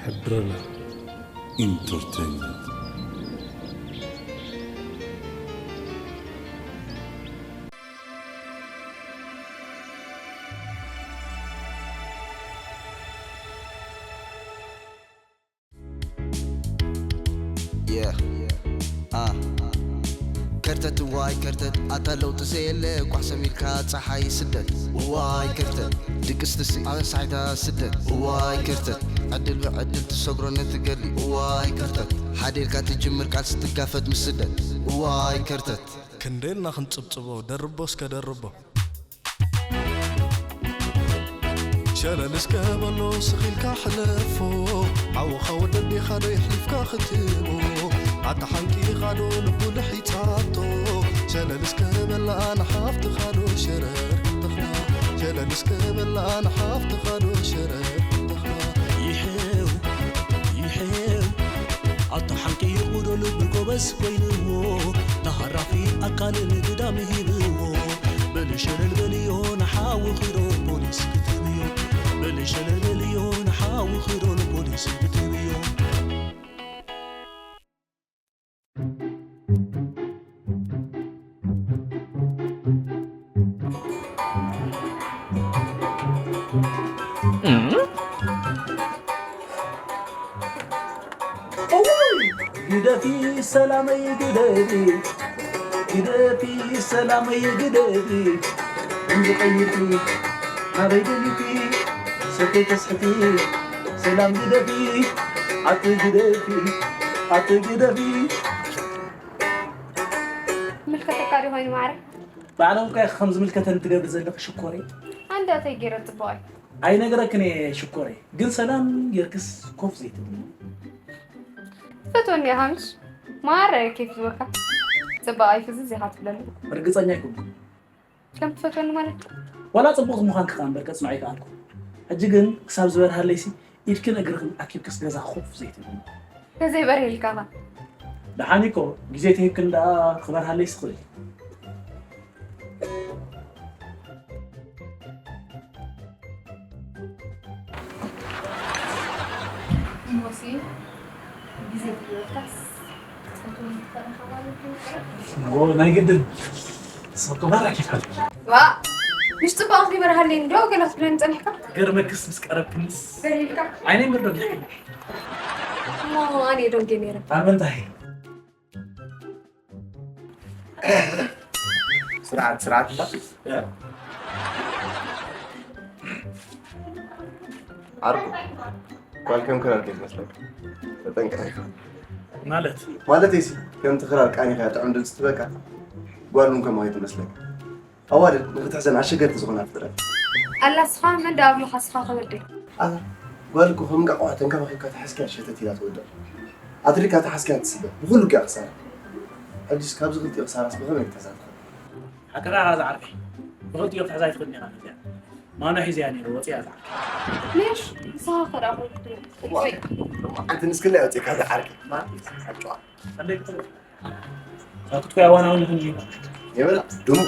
Adrena Entertainment. Yeah. Uh. ከርተት እዋይ ከርተት ኣታ ለውጢ ዘየለ ቋሕ ሰሚልካ ፀሓይ ስደት እዋይ ከርተት ድቅስትሲ ኣበሳይታ ስደት እዋይ ከርተት ዕድል ብዕድል ትሰግሮ ነቲ ገድሊ እዋይ ከርተት ሓዴልካ ትጅምር ቃል ስትጋፈጥ ምስ ስደት እዋይ ከርተት ክንደልና ክንጽብጽቦ ደርቦ እስከ ደርቦ ሸለል እስከ በሎ ስኺልካ ሕለፎ ሓውኻ ወደዴኻ ዶ የሕሊፍካ ክትቦ ኣታ ሓንቂኻ ዶ ልቡ ልሒጻቶ ሸለል እስከ በላ ንሓፍትኻ ዶ ሸረር ክትኽላ ሸለል እስከ በላ ንሓፍትኻ ዶ ሸረር ክትኽላ ይሕው ይሕው ኣታ ሓንቂቑ ዶ ልቡ ጎበዝ ኮይንዎ ተሃራፊ ኣካልን ግዳም ሂብዎ በሊ ሸለል በልዮ ንሓዊ ኺዶ ፖሊስ ክትብዮ በሊ ሸለል በልዮ ንሓዊ ኺዶ ንፖሊስ ክትብዮ ግደፊ ሰላመይ ግደፊ ግደፊ ሰላመይ ግደፊ እንዝቀይርኪ ናበይ ደሊኪ ሰተይ ተስሕቲ ሰላም ግደፊ ኣቲ ግደፊ ኣቲ ግደፊ ምልከተካ ዶ ኮይኑ ማዕረ ባዕሎም ከ ከም ዝምልከተን ትገብሪ ዘለኺ ሽኮረይ ኣንዳተይ ገይረ ጽቡቕ ኣይነግረክን እየ ሽኮረይ ግን ሰላም ጌርክስ ኮፍ ዘይትብሊ ትፈትወኒ ኢኻ ምሽ ማዕረ ኬፍ ዝበካ ጽባቕ ኣይፍዝዝ ኢኻ ትብለኒ ርግጸኛ ኣይኮንኩ ከም ትፈትወኒ ማለት ዋላ ጽቡቕ ምዃን ክኻ እምበር ከጽንዖ ይከኣልኩ ሕጂ ግን ክሳብ ዝበርሃለይሲ ኢድክን እግርኽን ኣኪብክስ ገዛ ኮፍ ዘይትብሊ ከዘይበርህ ኢልካ ኻ ደሓን እኮ ግዜ ተሂብክን ደኣ ክበርሃለይሲ ክእል እሞሲ ግዜ ክህበካስ ክትፈትወኒ ትኽእል ኢኻ ማለት እዩ ናይ ግድን ሰብቶ በራኪ ዋ ምሽ ጽባቕ ክበርሃለይ እንዶ ገለ ክትብለኒ ጸኒሕካ ገርመክስ ምስ ቀረብክንስ በሪልካ ዓይነይ ምርዶ ጌርክን እሞ ኣነ ዶንጌ ነይረ ኣብ ምንታይ ስርዓት ስርዓት እባ ዓርኩ ጓል ከም ክራር ከይትመስለካ ተጠንቀቕ ኢኻ ማለት ማለተይሲ ከምቲ ክራር ቃኒኻ ጥዑም ድምፂ ትበካ ጓል እውን ከማኡ ትመስለካ ኣዋልድ ንኽትሕዘን ኣሸገርቲ ዝኾና ፍጥረት ኣላ ስኻ መን ዳ ኣብሉኻ ስኻ ከበደይ ኣታ ጓል እኮ ከም እንቃቑሖ ተንከባኺብካ ተሓዝክያ ሸተት ኢላ ትወድቕ ኣትሪካ ተሓዝክያ ትስበር ብኹሉ እኪያ ክሳራ ሕጂስ ካብዚ ክልቲኡ ክሳራስ ብኸመይ ክትሕዛ ትኽእል ሓቅኻ ኢኻ ዝዓርከይ ብኽልቲኡ ክትሕዛ ኣይትኽእልን ኢኻ ነዚኣ ማኖ ሒዘያ ነይሩ ወፂኣ ዝዓርከይ ሌሽ ንስኻ ከዳ ኮይትትብል ኣንቲ ንስክላ ኣውፅእካ ዝዓርከይ ኣጭዋ ኣኩትኮ ያዋናውን ይኹን እዩ የበላ ድሙ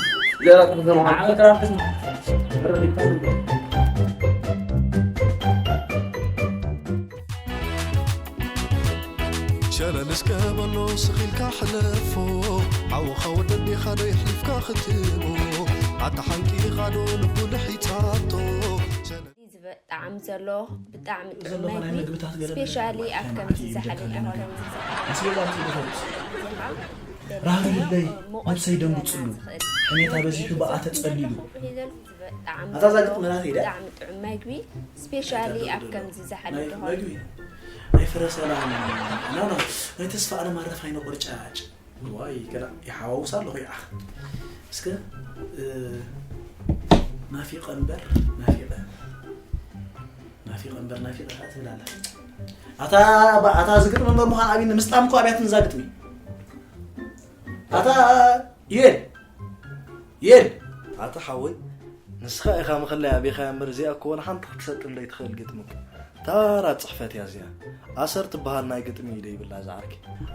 ሸለል እስከ በሎ ስኺልካ ሕለፎ ሓውኻ ወደዴኻ ዶ የሕሊፍካ ክትቦ ኣታ ሓንቂኻ ዶ ልቡ ልሒጻቶ ዝብእ ጣዕሚ ዘሎ ብጣዕሚ ጥዑም መግቢ ስፔሻሊ ኣብ ከምዚ ዝሓለለ ኣብ ከምዚ ራህርህለይ ነብሰይ ደንግፅሉ ሕሜታ በዚሑ ብኣ ተፀሊሉ ኣታ እዛ ግጥሚ ናተይ ድያ? ብጣዕሚ ጥዑም መግቢ ስፔሻሊ ኣብ ከምዚ ዝሓለለ ድኾነ ናይ ፍረ ሰላም ናና ናይ ተስፋ ኣለማረፍ ኣይነ ቆርጫጭ ዋይ ገና ይሓዋውስ ኣለኹ ይዓ እስከ ናፊቐ እምበር ናፊቐ ናፊቐ እምበር ናፊቐ ከዓ ትብል ኣላ ኣታ ኣታ እዚ ግጥሚ እምበር ምዃን ኣብኒ ምስጣም እኮ ኣብያትኒ እዛ ግጥሚ ኣታ ዩኤል ዩኤል ኣታ ሓወይ ንስኻ ኢኻ ምኽላይ ኣቢኻያ እምበር እዚኣ እኮ ወላ ሓንቲ ክትሰጥም ዘይትኽእል ግጥሚ እኮ ታራ ጽሕፈት እያ እዚኣ ኣሰር ትበሃል ናይ ግጥሚ ኢደ ይብላ ዝዓርኪ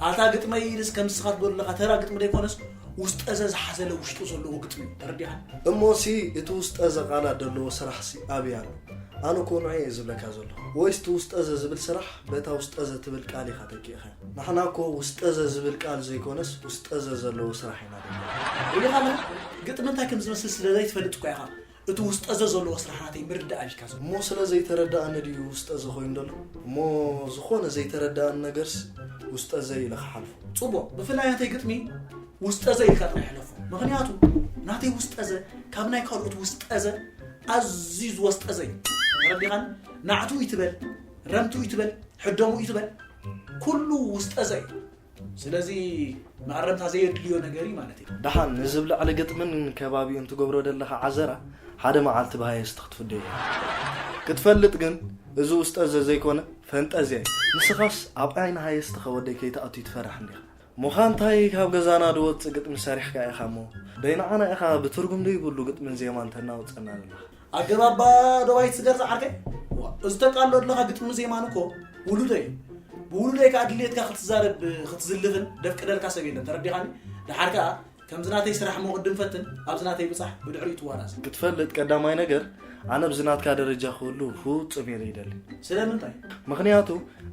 ኣታ ግጥመይ ኢልስ ከም ንስኻ ትብሎ ኣለኻ ተራ ግጥሚ ዘይኮነስ ውስጠዘ ዝሓዘለ ውሽጡ ዘለዎ ግጥሚ እዩ ተረዲኻ እሞሲ እቲ ውስጠዘ ቃላት ዘለዎ ስራሕሲ ኣበይ ኣሎ ኣነ እኮ ንዑ እየ ዝብለካ ዘለኹ። ወይስ እቲ ውስጠዘ ዝብል ስራሕ በታ ውስጠዘ ትብል ቃል ኢኻ ተኪእኻ? ንሕና እኮ ውስጠዘ ዝብል ቃል ዘይኮነስ ውስጠዘ ዘለዎ ስራሕ ኢና ደለና። ሪኢኻ ኸኣ ግጥሚ እንታይ ከም ዝመስል ስለ ዘይትፈልጥ እኳ ኢኻ እቲ ውስጠዘ ዘለዎ ስራሕ ናተይ ምርዳእ ኣቢካ ዘሎ። እሞ ስለ ዘይተረዳኣኒ ድዩ ውስጠዘ ኮይኑ ዘሎ? እሞ ዝኾነ ዘይተረዳኣኒ ነገርስ ውስጠዘ ኢለ ክሓልፎ። ጽቡቕ፣ ብፍላይ ናተይ ግጥሚ ውስጠዘ ኢልካ ጥራይ ሕለፎ። ምኽንያቱ ናተይ ውስጠዘ ካብ ናይ ካልኦት ውስጠዘ ኣዝዩ ዝወስጠዘ እዩ። ተረዲኻኒ? ናዕቱ ይትበል፣ ረምቱ ይትበል፣ ሕደሙ ይትበል፣ ኩሉ ውስጠዘ እዩ። ስለዚ መኣረምታ ዘየድልዮ ነገር እዩ ማለት እዩ። ደሓን፣ ንዝብ ልዕሊ ግጥምን ከባቢኡን ትገብሮ ዘለኻ ዓዘራ ሓደ መዓልቲ ብሃየስቲ ክትፍደዮ እያ። ክትፈልጥ ግን፣ እዚ ውስጠዘ ዘይኮነ ፈንጠዝያ እዩ። ንስኻስ ኣብ ዓይኒ ሃየስቲ ከወደይ ከይትኣቱ ትፈርሕ እንዲኻ። ምዃንታይ ካብ ገዛና ድወጽእ ግጥሚ ሰሪሕካ ኢኻ እሞ፣ ደይ ንዓና ኢኻ ብትርጉም ደይብሉ ግጥምን ዜማን ተናውጸና ዘለኻ። ኣገባባ ዶባይ ትገርጽ ዓርከይ? ዋ፣ እዚ ተቃሎ ኣለኻ ግጥሚ ዜማን እኮ ውሉደይ እዩ። ብውሉደይ ከኣ ድሌትካ ክትዛረብ ክትዝልፍን ደፍቅደልካ ሰብ የለን፣ ተረዲኻኒ? ደሓር ከኣ ከምዚ ናተይ ስራሕ እሞ ቅድም ፈትን፣ ኣብዚ ናተይ ብጻሕ፣ ብድሕሪኡ ትዋራዘ። ክትፈልጥ ቀዳማይ ነገር፣ ኣነ ኣብዚ ናትካ ደረጃ ክህሉ ፍጹም እየ ዘይደሊ። ስለምንታይ? ምኽንያቱ፣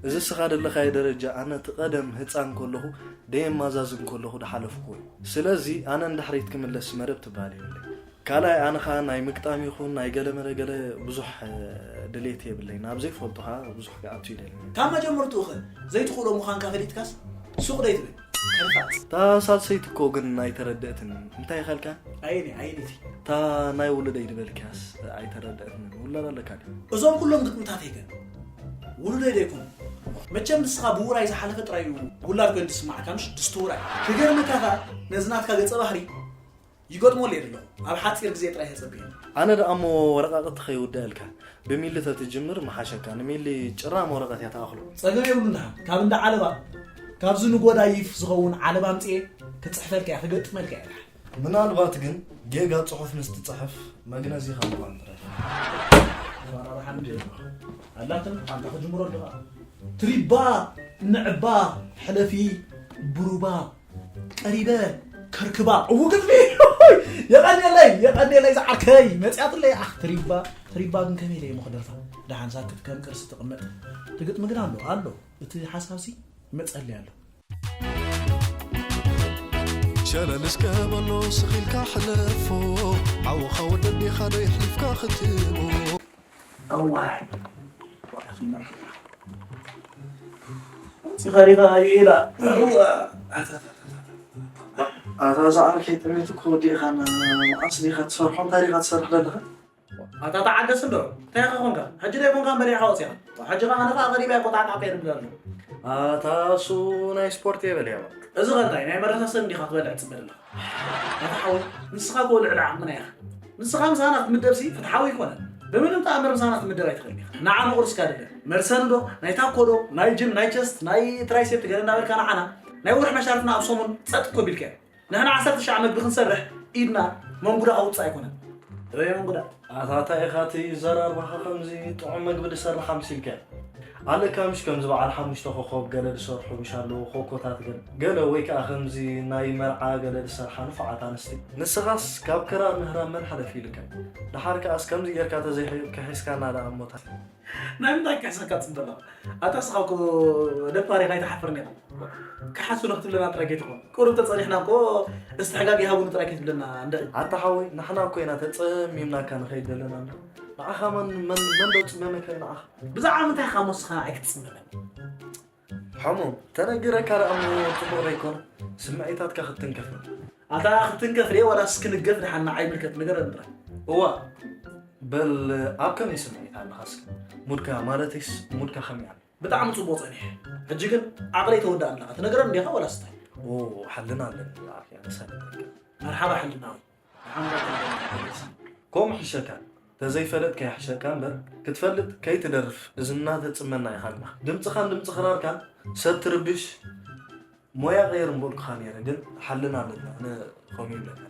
እዚ እስኻ ዘለኻዮ ደረጃ ኣነ እቲ ቀደም ህጻን ከለኹ ደየማዛዝን ከለኹ ድሓለፍኩዎ እዩ። ስለዚ ኣነ ንድሕሪት ክምለስ መደብ ትበሃል የብለይ። ካልኣይ ኣነ ኸኣ ናይ ምግጣም ይኹን ናይ ገለ መለ ገለ ብዙሕ ድሌት የብለይን። ኣብ ዘይፈልጦ ኸኣ ብዙሕ ክኣቱ ይደሊ። ካብ መጀመርትኡ ኸ ዘይትኽእሎ ምዃንካ ፈሊጥካስ ሱቕ ደይትብል? ከርፋት። እታ ሳልሰይቲ እኮ ግን ኣይተረደእትን። እንታይ ኢኸልካ? ኣየነይ? ኣየነይቲ? እታ ናይ ውሉደይ ዝበልካስ ኣይተረደእትን። ውላድ ኣለካ ድዩ? እዞም ኩሎም ግጥምታተይ ከ ውሉደይ ዶ ይኮኑ? መቸም ንስኻ ብውራይ ዝሓለፈ ጥራይ እዩ ውላድ ኮይኑ ዝስማዓካ፣ ምሽ ድስቲ ውራይ። ክገርመካ ከኣ ነዚ ናትካ ገጸ ባህሪ ይገጥሞ ኣለየ ደለኹ። ኣብ ሓጺር ግዜ ጥራይ ተጸብየኒ። ኣነ ደኣ እሞ ወረቓቕቲ ከይውዳእልካ ብሚሊ ተትጅምር ምሓሸካ። ንሚሊ ጭራም ወረቐት እያ ትኣኽሎ። ጸገም የብሉን ደሓን። ካብ እንዳ ዓለባ፣ ካብዚ ንጎዳይፍ ዝኸውን ዓለባ ኣምጽኤ ክጽሕፈልካ እየ፣ ክገጥመልካ እየ ደሓን። ምናልባት ግን ጌጋ ጽሑፍ ምስ ትጽሕፍ መግነዚኻ ምዃን ጥራይ። ኣላትን ኣንታ ክጅምሮ ኣለኻ። ትሪባ፣ ንዕባ፣ ሕለፊ፣ ብሩባ፣ ቀሪበ፣ ከርክባ። እው ግጥሚ! የቐንየለይ፣ የቐንየለይ ዝዓርከይ፣ መጺኣትለይ። ኣኽ፣ ትሪባ፣ ትሪባ ግን ከመይ ኢለ እየ ምኽደርፋ? ደሓን ሳክት ከም ቅርሲ ትቕመጥ። እቲ ግጥሚ ግን ኣሎ፣ ኣሎ። እቲ ሓሳብሲ ይመጸለይ ኣሎ። ሸለል እስከ በሎ ስኺልካ ሕለፎ፣ ሓውኻ ወደዴኻ ዶ የሕሊፍካ ክትቦ። እዋይ ፂኸሪኻ እዩ ኢላ። ኣታ ዝዓርከይ ጥሜት እኮ ወዲእኻና። መዓስ ዲኻ ትሰርሖ? እንታይ ዲኻ ትሰርሕ ዘለኻ? ኣታ ተዓገስ እንዶ፣ እንታይ ኢኻ ኮንካ? ሕጂ ዶ ኣይኮንካን በሊዕኻ ወፂኻ? ሕጂ ኸዓ ኣነ ኸዓ ቀሪበ ኣይቆጣዕጣዕ ከይብል ኣሎ። ኣታ እሱ ናይ ስፖርት እየ በልያ። እዚ ኸ እንታይ ናይ መረሳሰኒ ዲኻ ክትበልዕ ትፅበ ዘለኻ? ኣታ ሓወይ፣ ንስኻ እኮ ልዕሊ ዓቕምና ኢኻ። ንስኻ ምሳና ክትምደብሲ ፍትሓዊ ኣይኮነን። ብምንም ተኣምር ምሳና ክትምደብ ኣይትኽእልን ኢኻ። ንዓና ቁርሲ ካድለ፣ መርሰን ዶ፣ ናይ ታኮ ዶ፣ ናይ ጅም፣ ናይ ቸስት፣ ናይ ትራይሴፕ ገለ እናበልካ ንዓና ናይ ወርሒ መሻርፍና ኣብ ሰሙን ጸጥ እኮ ቢልካዮ። ንሕና ዓሰርተ ሻዕ መግቢ ክንሰርሕ ኢድና መንጉዳ ከውጽእ ኣይኮነን። ርእ መንጉዳ። ኣታ እንታይ ኢኻ እቲ ዘራርባኻ ከምዚ ጥዑም መግቢ ዝሰርሕ ኣምሲልካዮ? ኣለካ ምሽ ከምዚ በዓል ሓሙሽተ ኮኾብ ገለ ዝሰርሑ ምሽ ኣለዉ ኮኮታት ገለ ገለ ወይ ከኣ ከምዚ ናይ መርዓ ገለ ዝሰርሓ ንፉዓት ኣንስቲ። ንስኻስ ካብ ክራር ምህራም መን ሓለፍ ኢልካ? ደሓር ከኣስ ከምዚ ጌርካ ተዘይሒዝካ ሒዝካና ደኣ እሞታት። ናይ ምንታይ ክሕሰካ ትብል ዘለኻ? ኣታ እስኻ እኮ ደፋር ኢኻ ኣይትሓፍርን ኢኻ። ክሓሱ ንክትብለና ጥራይ ከይትኾን። ቁሩብ ተጸኒሕና እኮ እስትሕጋግ ይሃቡኒ ጥራይ ከይትብለና እንድዒ። ኣታ ሓወይ ንሕና እኮ ኢና ተጸሚምናካ ንኸይድ ዘለና እንዶ። ንዓኻ መን መን መን ዶ ጽመመካ እዩ ንዓኻ? ብዛዕባ ምንታይ ኢኻ እሞ እስኻ ንዓይ ክትጽመመኒ? ሕሙም ተነጊረካ ደኣ እሞ ጽቡቕ ዶ ኣይኮነ? ስምዒታትካ ክትትንከፍ ነው። ኣታ ክትትንከፍ ድየ ዋላስ ክንገፍ ደሓን ንዓይ ይምልከት ንገረኒ ጥራይ። እዋ በል ኣብ ከመይ ስምዒት ኣለኻ እስኪ? ሙድካ ማለተይስ ሙድካ ከመይ ኣሎ? ብጣዕሚ ጽቡቕ ጸኒሐ። ሕጂ ግን ዓቕለይ ተወድኣኒ ኣለኻ። ትነግረኒ ዲኻ ዋላስ እንታይ? ኦ ሓልና ኣለኒ ንዓኺ ኣነ ሳልም በቃ። መርሓባ ሕልናዊ። ከምኡ ሕሸካ ተዘይፈለጥካ ይሕሸካ እምበር ክትፈልጥ ከይትደርፍ እዚ እናተጽመና ኢኻ ኣለኻ። ድምጽኻን ድምጺ ክራርካን ሰብ ትርብሽ ሞያ ቀይር ምበልኩኻ ነይረ ግን ሓልና ኣለና ኣነ ከምኡ ይብለካ።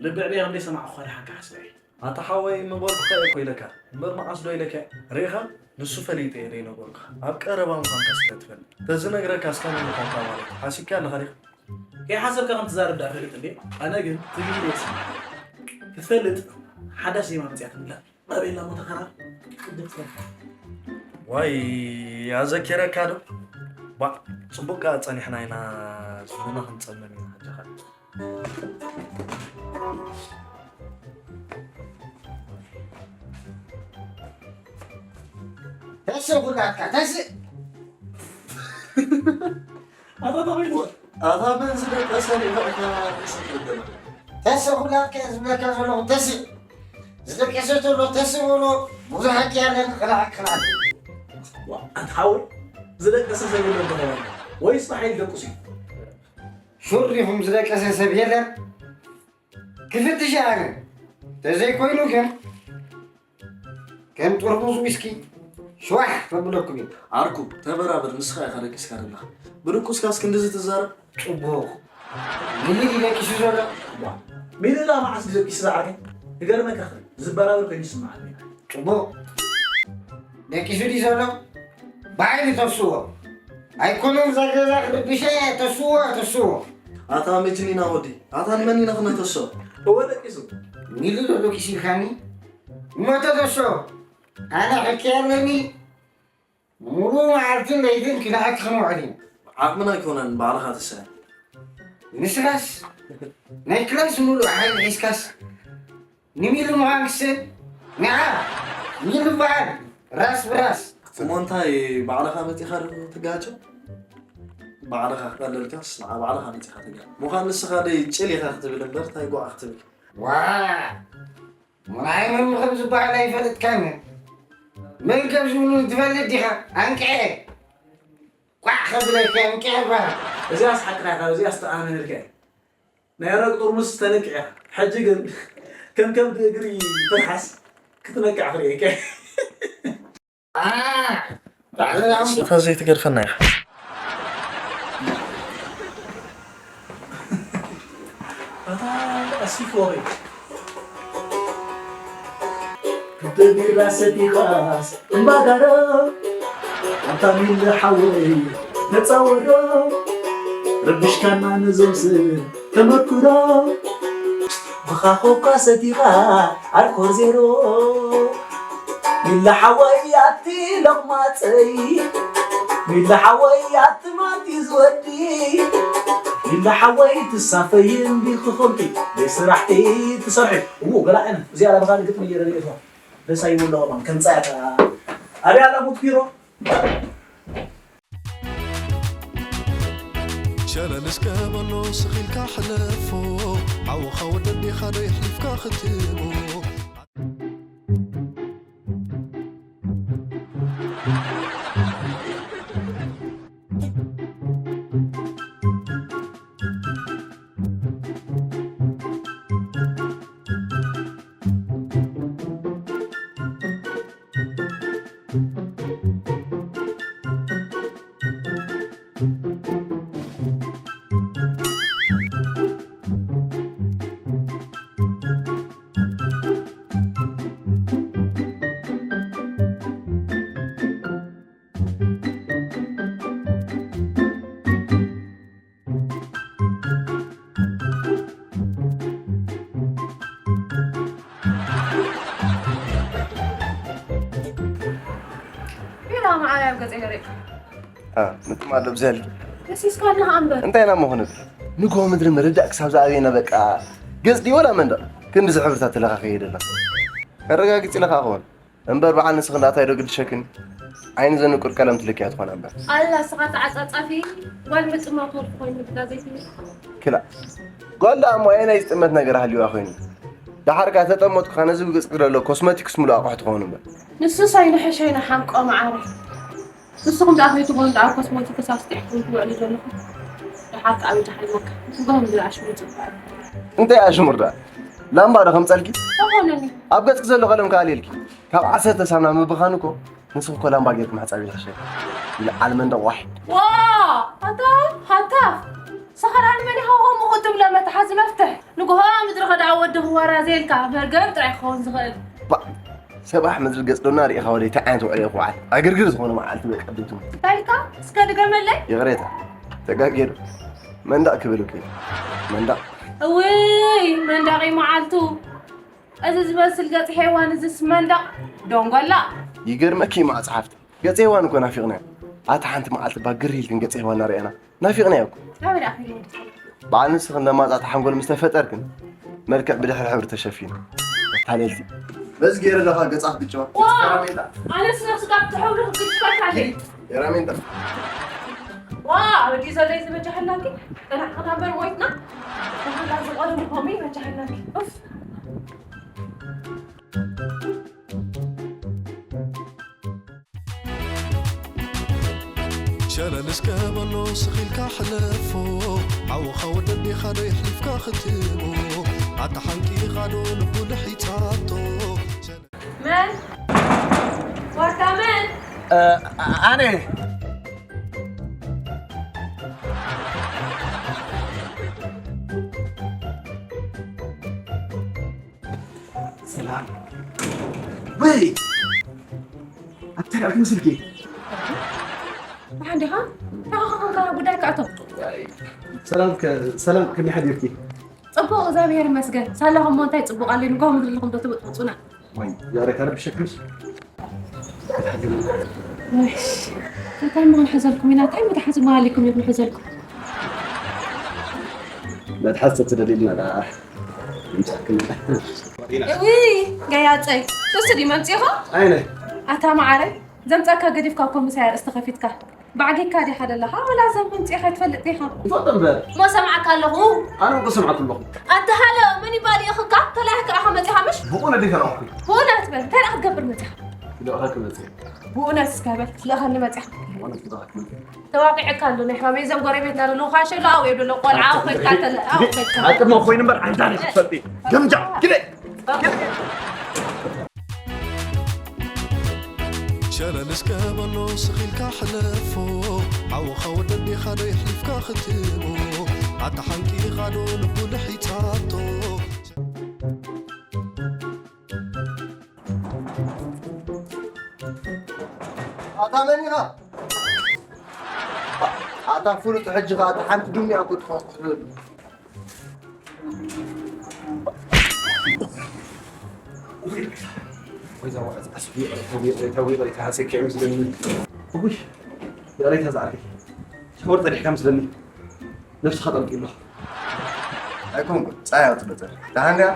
ልቢ ዕበይ ከም ዘይሰማዕኩኻ ደሓን ክሓስበ እየ። ኣታ ሓወይ ምበልኩኻ እየ እኮ ኢለካ እምበር መዓስ ዶ ኢለካ ርኢኻ ንሱ ፈሊጠ እየ ዘይነገርኩኻ ኣብ ቀረባ ምዃንካ ስለ ትፈልጥ ተዝነግረካስ ከመይ ምዃንካ ማለት ሓሲብካያ ኣለኻ ዲኻ? ከይሓሰብካ ከም ትዛረብ ደኣ እፈልጥ እንድየ ኣነ ግን ትግርኛ እየ ዝሰምዕ። ክትፈልጥ ሓዳሽ ዜማ መጺኣትኒ ኣላ። ኣበይ ኢላ ሞተኸራ? ቅድም ትበል። ዋይ፣ ኣዘኪረካ ዶ? ባ፣ ጽቡቅ ከኣ ጸኒሕና ኢና፣ ዝኾነ ክንጸመም ኢና፣ ሕጂ ኸኣ። ተስእ ኩላትካ፣ ተስእ። ኣታ ተበይኑ። ኣታ መን ዝደቀሰ ሪኢኻ ኢኻ ተስእ ትብል ዘለኻ? ተስእ ኩላትካ እየ ዝብለካ ዘለኹ፣ ተስእ። ዝደቀሰ ተሎ ተስእ በሎ፣ ብዙሕ ሓቂ ኣለኒ፣ ክልዓክ፣ ክልዓክ። ዋ፣ ኣንታ ሓወይ፣ ዝደቀሰ ሰብ የለን ተባሂሉ። ወይስ ብሓይሊ ደቁሱ እዩ? ሹር ኢኹም፣ ዝደቀሰ ሰብ የለን። ክፍትሽ ኣነ። ተዘይኮይኑ ግን ከም ጥርሙዝ ዊስኪ ሸዋሕ ከብለኩም እዩ። ዓርኩ፣ ተበራበር፣ ንስኻ ኢኻ ደቂስካ ዘለኻ። ብድቁስካስ ክንድዚ ትዛረብ? ጽቡቕ። ሚሊ ድዩ ደቂሱ ዘሎ? ዋ፣ ሚሊ ደኣ መዓስ ድዩ ደቂሱ ዝዓርከይ? ክገርመካ ክእል፣ ዝበራበር ኮይኑ ይስምዓኒ። ጽቡቕ። ደቂሱ ድዩ ዘሎ? ብሓይሊ ተስዎ። ኣይኮነን እዛ ገዛ ክርብሸ፣ ተስዎ፣ ተስዎ። ኣታ መጅኒና ወዲ፣ ኣታ ንመን ኢና ክነተስኦ? እወ ደቂሱ። ሚሊ ዶ ደቂሱ ኢልካኒ? እሞ ተተስኦ። ኣነ ሕክያ ኣለኒ። ሙሉ መዓልትን ለይትን ክልኣክ ክንውዕል ኢና። ዓቕምና ኣይኮነን፣ ባዕልኻ ትስዕር። ንስኻስ ናይ ክላስ ሙሉእ ሓይሊ ሒዝካስ ንሚሊ ምዃን ክስእን? ንዓ ሚሊ በዓል ራስ ብራስ። እሞ እንታይ ባዕልኻ መጺኻ ዶ ትጋጮ? ባዕልኻ ክቐልልካስ ንዓ ባዕልኻ መጺኻ ትጋጮ። ምዃን ንስኻ ደይ ጭል ኢኻ ክትብል እምበር እንታይ ጓዕ ክትብል? ዋ! ምንዓይ መን ከም ዝበሃል ኣይፈልጥካን። መን ከም ዝብሉ ትፈልጥ ዲኻ? ኣንቅዐ። ቋዕ ከብለካ ኣንቅዐ በሃል። እዚኣስ ሓቅኻ ኢኻ፣ እዚኣስ ተኣማመነልካ እየ። ናይ ኣረቂ ጥርሙዝ ተነቂዐ። ሕጂ ግን ከም ከብዲ እግሪ ትልሓስ ክትነቅዕ ክርእየካ እየ። አ፣ ላዕሊ ላዕሊ። ንስኻ ዘይትገድፈና ኢኻ። ኣታ ኣሲፎ ወይ። ክልተ ቢራ ሰቲኻስ እምባጋሮ፣ ኣንታ ሚሊ ሓወይ ነጻወሮ፣ ረቢሽካና ነዞም ሰብ ተመክሮ። ብኻ ኮካ ሰቲኻ ኣልኮል ዜሮ፣ ሚሊ ሓወይ ኣቲ ሎቕማጸይ፣ ሚሊ ሓወይ ኣቲ ማቲ ዝወዲ፣ ሚሊ ሓወይ ትሳፈይ እንዲ ክኾንኪ፣ ደይ ስራሕቲ ትሰርሒ። እዎ፣ ገለ ዓይነት፣ እዚኣ ለበኻኒ ግጥሚ እየ ረድኤትዋ። ደስ ኣይብሎ ኸማን፣ ከምጻ እያ። ኣበይ ኣላ ሙት ቢሮ? ሸለል እስከ በሎ ስኺልካ ሕለፎ፣ ሓውኻ ወደዴኻ ዶ የሕሊፍካ ክትቦ። ቢራ መዓረይ ኣብ ገጸይ ገሪእካ። አ፣ ምጥማት ዶ ብዘል? ደሲስካ ኣለኻ እምበር። እንታይ ኢና መኾነ? ንግሆ ምድሪ ምርዳእ ክሳብ ዝኣበየና በቃ። ገጽ ድዩ ወላ መንደቕ? ክንዲ ዝሕብርታት ተለኻኺ ይደላ። ኣረጋግጽ ኢለኻ ኸውን። እምበር በዓል ንስኺ እንዳታይ ዶ ግድሸክን? ዓይኒ ዘንቁር ቀለም ትልክያ ትኾና እምበር። ኣላ ስኻ ተዓጻጻፊ ጓል ምጥማት ወርቂ ኮይኑ ብጋዜት እዩ። ክላ። ጓል ደኣ እሞ ኣየናይ ዝጥመት ነገር ሃልዩዋ ኮይኑ? ደሓር ከኣ ተጠመጥኩ ከኣ ነዚ ብገጽኪ ዘሎ ኮስመቲክስ ምሉእ ኣቑሑ ትኸውን እምበር። ንሱስ ኣይንሕሸይና ሓንቆ መዓረይ። ንስኹም ደኣ ከይትኾኑ ደኣ ኮስሞቲክስ ኣስጢሕኩም ትውዕሉ ዘለኹም። ደሓር ከኣ ብድሓን መካ። ንስኹም ድኣ ኣሽሙር ጽቡቕ። እንታይ ኣሽሙር ደኣ? ላምባ ዶ ከምጸልኪ? ተኾነኒ። ኣብ ገጽኪ ዘሎ ቀለም ከኣ ኣልየልኪ። ካብ ዓሰርተ ሳምና ምብኻን እኮ ንስኺ እኮ ላምባ ጌርኪ ምሕጻብ ይሕሸኪ። ይልዓል መንደቕ ዋሒድ። ዋ! ኣታ ሃታ! ሰኸራን መን ኢኻ ከምኡ ክትብሎ መትሓዚ መፍትሕ? ንግሆ ምድሪ ከደኣ ወዲ ክወራዘየልካ መርገም ጥራይ ክኸውን ዝኽእል። ባ! ሰባሕ ምድሪ ገጽ ዶና ርኢኻ ወደይ እንታይ ዓይነት ውዕል እየ ክውዓል? ዕግርግር ዝኾነ መዓልቲ በቃ ድግም። እንታይ ኢልካ? እስከ ድገመለይ? ይቕሬታ። ተጋግየ ዶ? መንዳቕ ክብል እኮ እዩ። መንዳቕ። እውይ፣ መንዳቒ መዓልቱ። እዚ ዝመስል ገጽ ሄዋን፣ እዚስ መንደቕ ደንጎላ። ይገርመኪ እዩ መዓ ጸሓፍቲ፣ ገጽ ሄዋን እኮ ናፊቕናዮ። ኣታ ሓንቲ መዓልቲ እባ ግር ኢልክን ገጽ ሄዋን ኣርእያና። ናፊቕናዮ እኮ። ኣበይ ደኣ ኺዱ? በዓል ንስኽን ለማጻት ሓንጎል ምስ ተፈጠርክን፣ መልክዕ ብድሕሪ ሕብሪ ተሸፊኑ። መታለልቲ። በዚ ገይረ ለኻ ገጻ ክትግጭዋ። ዋ! ኣነስ ነብስኻ ብትሕብሪ ክትግጭወካ ኣለይ። የራሜንታ። ዋ! ኣበዲኡ ዘሎ እዩ ዝበጃሃላኪ። ገና ክናበር ሞይትና። ከምዛ ዝቐደሙ ኮሚ ይበጃሃላኪ። ኡፍ። ሸለል እስከ በሎ ስኺልካ ሕለፎ፣ ሓውኻ ወደዴኻ ዶ የሕሊፍካ ክትቦ፣ ኣታ ሓንቂቓ ዶ ልቡ ልሒጻቶ። መን? ዋታ መን? ኣነ። ሰላም ወይ ኣተራፊ ስልኪ ደሓን ዲኻ? ደሓን ዲኻ? ጉዳይካ ኣቶ። ሰላም ከ- ሰላም ከመይ ሓዲርኪ? ጽቡቕ እግዚኣብሔር ይመስገን። ሳላኹም እሞ እንታይ ጽቡቕ ኣለኒ? ንጎ ምድሪ ኣለኹም ዶ ትብጥብጡና? ወይ ዛሬ ከረብሸክምሽ እሺ፣ እንታይ ምኽንሕዘልኩም ኢና? እንታይ መትሓዚ መሃሊኩም እዩ ክንሕዘልኩም? መትሓዝ ተትደልይልና ደኣ ይምጻእክን። እዊ ገያጸይ፣ ክስዲ መምጺኻ? ኣይነ ኣታ መዓረይ፣ ዘምጻካ ገዲፍካ እኮ ምሳይ ኣርእስቲ ከፊትካ። ባዕጌካ ዲኻ ደለኻ? ወላ ዘም መምጺኻ ይትፈልጥ ዲኻ? ይፈልጦ እምበር። እሞ ሰምዓካ ኣለኹ። ኣነ እኮ ሰምዓኩ ኣለኹ። ኣታ ሃሎ፣ መን ይባል ይእኽካ? ተላኢኽካ ኢኻ መጺኻ ምሽ? ብእውነት ዲኻ ረኣኹ? ብእውነት በል፣ እንታይ ደኣ ክትገብር መጺኻ? ክልእኸኪ መጺእ። ብእውነት እስከ በል፣ ክትልእኸኒ መጺኻ? ብእውነት ክልእኸኪ መጺእ። ተዋቂዐካ ኣሎ ናይ ሕማመይ። ዘም ጎረቤትና ዘሎ ኳሸሎ ኣው የብሎ ቆልዓ ኣው ከድካ ተለ ኣው ከድካ። ኣቅድሞ ኮይኑ እምበር ዓይንታ ዲኺ ትፈልጢ። ገምጃ ግደ። ሸለል እስከ በሎ ስኺልካ ሕለፎ፣ ሓውኻ ወደዴኻ ዶ የሕሊፍካ ክትቦ፣ ኣታ ሓንቂቓ ዶ ልቡ ልሒጻቶ። ኣታ መን ኢኻ? ኣታ ፍሉጥ ሕጂ ኸኣ ኣታ ሓንቲ ዱንያ እኮ ትኾን። ወይ ዛዋ፣ ኣስቢ፣ ተዊ፣ ተዊ፣ ተዊ፣ ተሃሰኪ ምስለኒ። እጉሽ፣ ይቕሬታ ዝዓርከይ። ሻወር ጸኒሕካ ምስለኒ። ነብስኻ ጠምቂ ኣሎ። ኣይኮንኩን፣ ጻያ ትበጠር። ደሓን ድያ?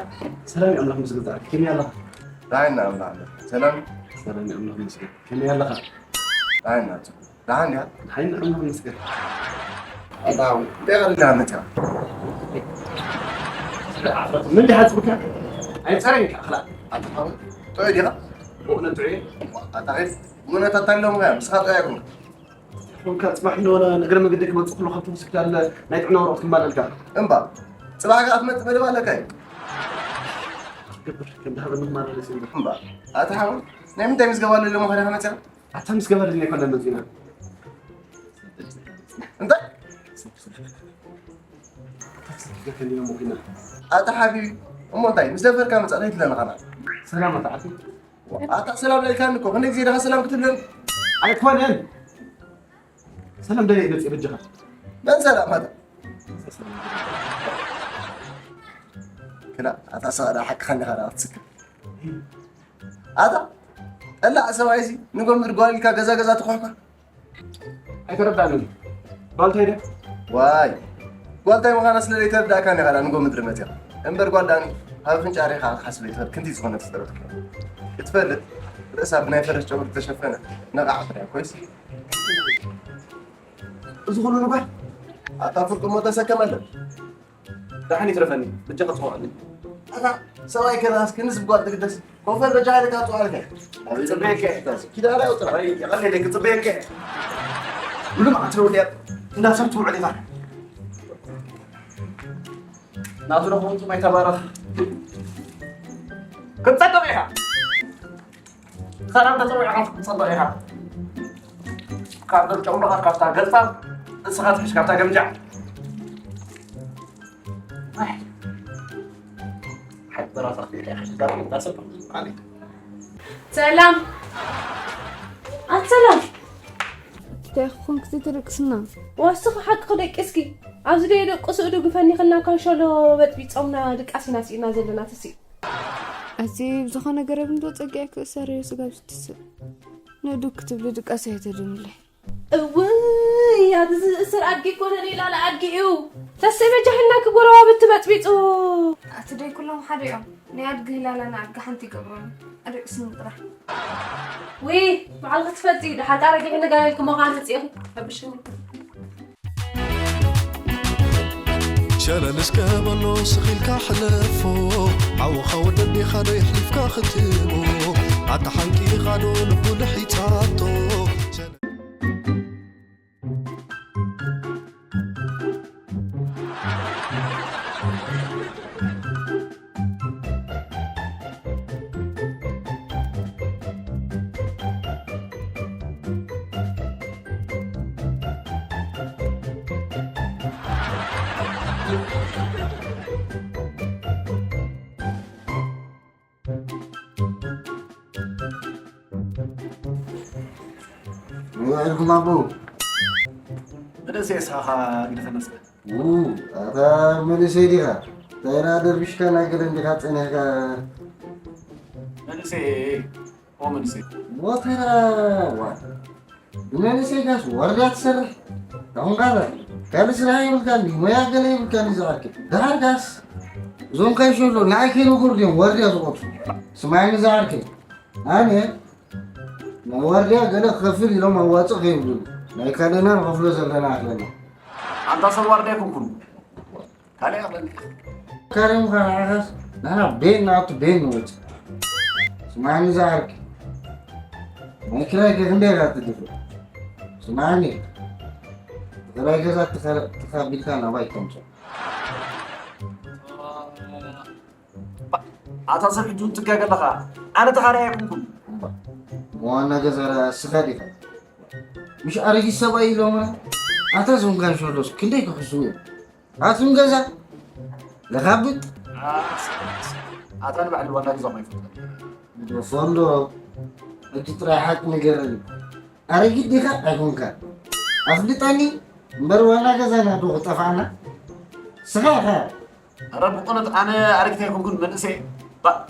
ሰላም ኣምላኽ ምስገን ዝዓርከይ። ከመይ ኣለኻ? ደሓን ኣምላኽ ኣሎ። ሰላም? ሰላም ኣምላኽ ምስገን። ከመይ ኣለኻ? ደሓን ናቱ። ደሓን ድያ? ደሓን ኣምላኽ ምስገን። ኣታው፣ እንታይ ቀሪላ መጽያ? ምን ድሓጽብካ? ኣይጸረኝ ከኣ። ኣታው፣ ጥዑይ ዲኻ? ብእውነት ጥዑይ። ኣታ ኸይድ፣ እውነት ኣታሎም ኸያ፣ ንስኻ ጥዑይ ኣይኮንካ። ኮንካ ጽባሕ እንደ ነገረ መገዲ ክመጽእ ከሎ ካብቲ ሆስፒታል ናይ ጥዕና ወረቐት ክማለልካ። እምባ፣ ጽባሕ ከኣ ትመጽእ መደብ ኣለካ እዩ። ክገብር ከም ድሃበ ንኽማላለስ እዩ። እምባ፣ ኣታ ሓወይ፣ ናይ ምንታይ ምዝገባ ኣሎ ኢሎሞ ኸዲኻ መጽያ? ኣታ ምስ ገበረልኒ ኣይኮነን መጺና። እንታይ? ኣታ ምስ ገበረልኒ እሞ ኺና። ኣታ ሓቢቢ፣ እሞ እንታይ? ምስ ደፈርካ መጻእ ከይትብለና ኸና። ሰላም ኣታ ዓቢ። ኣታ ሰላም ኢልካኒ እኮ፣ ክንደይ ግዜ ዲኻ ሰላም ክትብለኒ? ኣይኮነን። ሰላም ደልየ መጽእ በጃኻ። መን ሰላም ኣታ? ክላ፣ ኣታ ሰላም ሓቅኻ እንዲኻ ደኣ ክትስክር። ኣታ ጠላዕ ሰብኣይሲ ንጎምድር ጓል ኢልካ ገዛ ገዛ ትኹሕኳ። ኣይተረዳእንን። ጓል እንታይ ድያ? ዋይ፣ ጓል እንታይ ምዃና ስለ ዘይተረዳእካኒ ኢኻ ደኣ ንጎምድሪ መጺኻ። እምበር ጓል ደኣኒ ኣብ ኣፍንጫ ሪኻ ክትሓስበ ይትኽእል፣ ክንዲ ዝኾነ ፍጥረት እኮ። ክትፈልጥ ርእሳ ብናይ ፈረስ ጨጉሪ ዝተሸፈነ ነቓዕ ፍረ ኮይስ። እዚ ኩሉ ንጓል? ኣታ ፍርቂ እሞ ተሰከመለን። ደሓን ይትረፈኒ፣ በጃኻ ጽውዓለይ። ኣታ ሰብኣይ ከላስ ክንስ ብጓል ትግደስ። ኮፈር በጃ ኢልካ ጽውዓልካ። ጽበየካ። ኪዳና ይውጥራ። የቐለለይ፣ ክጽበየካ። ሙሉ መዓልቲ ነው እንዲያ እንዳ ሰብ ትውዕል ኢኻ። ናቱ ደኹም ጽባይ ተባረኽ። ክትጸድቕ ኢኻ። ሰላም ተጸዊዕካ ክትጸድቕ ኢኻ። ካብ ጨጉርኻ፣ ካብታ ገጽካ፣ ንስኻ ትሕሽ፣ ካብታ ገምጃዕ። ኣይ። ሓቂ በራኻ ክትብል ኢኻ። ዛሬ እንዳ ሰብ ማለት። ሰላም። ኣት ሰላም። እንታይ ኾንክ ትድርቅስና? ዋስኺ ሓቂ ክደቂስኪ። ኣብዚ ደይ ደቅሱ እዱ ግፈኒ ክልና ካንሸሎ በጥቢጾምና ድቃስ ኢና ስኢና ዘለና ትሲ። ኣቲ ብዝኾነ ገረብ እንዶ ጸጊዐ ክእሰር እየ ስጋብ ዝትስእ። ንዱ ክትብሊ ድቃስ ኣይተድምለይ። እውይ፣ ኣቲ ዝእስር ኣድጊ ኣይኮነን፣ ኢላለ ኣድጊ እዩ። ተሰይ በጃ ህልናኪ ጎረባብቲ በጥቢጡ። ኣቲ ደይ ኩሎም ሓደ እዮም። ናይ ኣድጊ ህላላ ንኣድጊ ሓንቲ ይገብሮም። ኣደቅስኒ ጥራሕ። ውይ፣ ባዕልኺ ትፈልጢ፣ ደሓር ቃረጊ ንጋየልኪ ምዃን መጽእኺ። ረብሽኒ። ሸለል እስከ በሎ ስኺልካ ሕለፎ፣ ሓውኻ ወዲ ኣዴኻ ዶ የሕሊፍካ ክትቦ፣ ኣታ ሓንቂኻ ዶ ልቡ ልሒጻቶ። ውዕልኩም ኣቦ። መደሰ የስኻኻ ግዲ ተመስገን። ው፣ ኣታ መንእሰይ ዲኻ? እንታይ ደኣ ደርቢሽካ ናይ ገለ እንዲኻ ጸኒሕካ? መንእሰይ፣ ኦ መንእሰይ። ወተራ፣ ዋ። ብመንእሰይካስ ወርድያ ትሰርሕ? ኣኹም ካለ ካልእ ስራሕ የብልካን ድዩ? ሞያ ገለ የብልካን ድዩ ዝዓርኪ? ደሓርካስ እዞም ካይሸሎ ንዓይ ከይነገሩ ድዮም ወርድያ ዝቆጽሩ? ስማዕኒ ዝዓርከይ፣ ኣነ ናይ ዋርድያ ገለ ክኸፍል ኢሎም ኣዋጽእ ከይብሉኒ፣ ናይ ካልእና ንኸፍሎ ዘለና ኣኽለና። ኣንታ ሰብ ዋርድያ ኣይኮንኩን። ካልእ ኣኽለኒ። ካርዮምካ ንዓኻስ ንሕና ቤን ናቱ ቤን ንወጽእ። ስማዕኒ ዝዓርከይ፣ ናይ ክራይ ከ ክንደይ ኢኻ ትድፍእ? ስማዕኒ፣ ክራይ ገዛ ትኸ-፣ ተኻቢልካ ናባይ ተምጽኦ። ባ-፣ ኣታ ሰብ ሕጂ እውን ትጋገ ኣለኻ። ኣነ ተኻራይ ኣይኮንኩን። እባ፣ ዋና ገዛ እስኻ ዲኻ? ምሽ ኣረጊት ሰብኣይ ኢሎምና? ኣታ እዞም ጋንሾሎስ ክንደይ ክሕስዉ እዮም? ኣቱም ገዛ ለኻብጥ? ኣታ ንባዕሊ ዋና ገዛኹም ኣይፈልጡን። ዶ ፈንዶ፣ ሕጂ ጥራይ ሓቂ ንገረኒ። ኣረጊት ዲኻ ኣይኮንካን? ኣፍልጠኒ እምበር ዋና ገዛና ዶ ክጠፍኣና? ስኻ ኢኻ። ኧረ ብቑኑት ኣነ ኣረጊት ኣይኮንኩን መንእሰይ። ባ-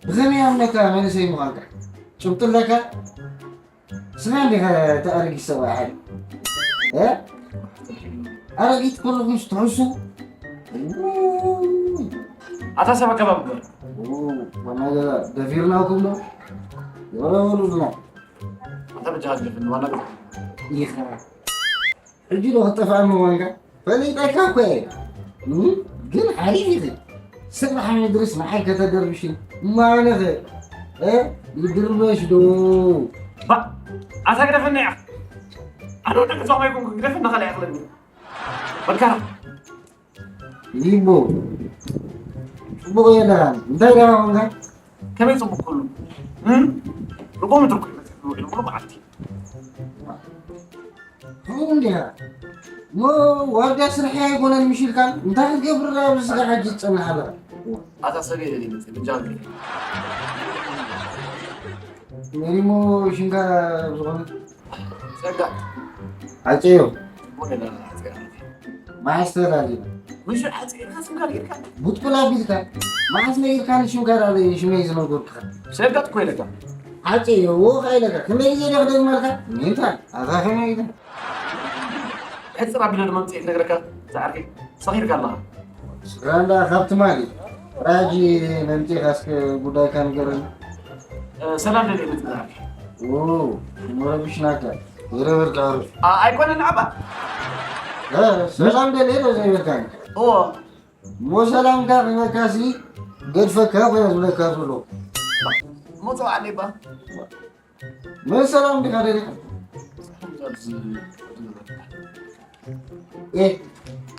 ብኸመይ ኣምነካ መንእሰይ ምዃንካ? ጭብጢ ኣለካ? ስኻ እንዲኻ እቲ ኣረጊት ሰብኣይ ሓይሊ። እ? ኣረጊት ኩልኹም ስትሕሱ? ውይ። ኣታ ሰብ ኣከባቢ ግበር። ው፣ ዋና ገዛ ደፊርናኩም ዶ? ወረ በሉልና። ኣታ በጃኻ ግደፈኒ፣ ዋና ገዛ። ኢኻ። ሕጂ ዶ ክጠፍኣኒ ዋንካ? ፈሊጠካ እኮ እየ። እም፣ ግን ሓሪፍ ኢኺ። ስራሕ ምድርስ ንዓይ ከተደርብሽን። ማነኸ? እ? ይድርበሽ ዶ? ባ፣ ኣታ ግደፈኒ ኢኻ። ኣነ ወዲ ገዛኹም ኣይኮንኩን፣ ግደፈኒ፣ ካልእ ኣይኽለኒ። በልካ። ሊቦ፣ ጽቡቕ የለኻን። እንታይ ደኣ ኾንካ? ከመይ ጽቡቕ ኩሉ? እም? ርጎም ትርጉ ይመጽእ ውዒሉ ሙሉ መዓልቲ። ከምኡ እንዲኻ? ሞ ዋጋ ስርሐይ ኣይኮነን ምሽ ኢልካ? እንታይ ክትገብር ደኣ ኣብዚ ስጋ ሕጂ ትጸንሕ ኣለኻ? ኣታ ሰብ የለን ይመጽእ፣ ብጃ ግዲ። መሪሞ ሽንካ ዝኾነ? ጸጋ። ዓጨዮ። ጽቡቕ የለን፣ ጸጋ። መዓስ ተላሊና? ምሽ ዓጨዮ ኢልካ ስምካ ጌርካ? ቡጥቁል ኣቢልካ። መዓስ ነጊርካኒ ሽምካ ደኣ ሽመይ ዝነገርኩኻ? ሰጋጥ እኮ ኢለካ። ዓጨዮ፣ ወ ኢለካ። ክንደይ ግዜ ደኣ ክደግመልካ? ሚእታ። ኣታ ከመይ ኢለ? ሕጽር ኣቢለ ድማ ምጽኤ ክነግረካ፣ ዝዓርከይ። ሰኺርካ ኣለኻ። ስድራ እንዳ ካብ ትማሊ። ራጂ መምጺእካ እስከ ጉዳይካ ንገረኒ። እ፣ ሰላም ደልየ መጽእ ዝዓርከይ። ኦ፣ መረብሽናካ። ይረበርካ ኣሩፍ። ኣ-፣ ኣይኮነን ዓባ። እ፣ ሰላም ደልየ ዶ ዘይበልካኒ? እዎ። እሞ ሰላምካ ክህበካሲ ገድፈካ እኮ እየ ዝብለካ ዘሎ። እሞ ጸውዓለይ እባ። መን ሰላም ዲኻ ደሊኻ? ኤ፣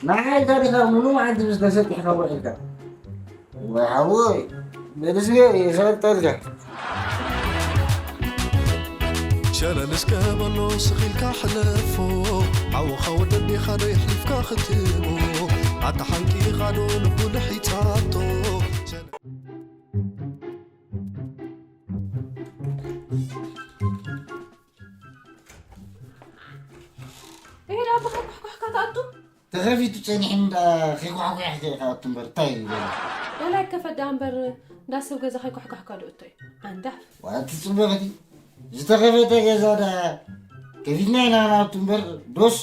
ንዓይ ኢልካ ዲኻ ሙሉ መዓልቲ ምስ ተሰጢሕካ ውዒልካ? ወይ ሓወይ፣ በል እስከ የሰልጠልካ። ሸለል እስከ በሎ ስኺልካ ሕለፎ፣ ሓውኻ ወደዴኻ ዶ የሕሊፍካ ክትቦ፣ ኣታ ሓንቂኻ ዶ ልቡ ልሒጻቶ። ይሄ ዳቦ ከኳሕኳሕካ ትኣቱ? ተኸፊቱ ጸኒሕኒ ደኣ ከይኳሕኳሕ ከይካ ኣቱ እምበር፣ እንታይ እዩ ዘሎ? ዋላ ይከፈት ደኣ እምበር፣ እንዳ ሰብ ገዛ ከይኳሕኳሕካ ዶ እቶ እዩ? ኣንዳፍ። ዋቲ ጽብቕቲ፣ ዝተኸፈተ ገዛ ዳ ከፊትና ኢና ናብቲ እምበር፣ ዶስ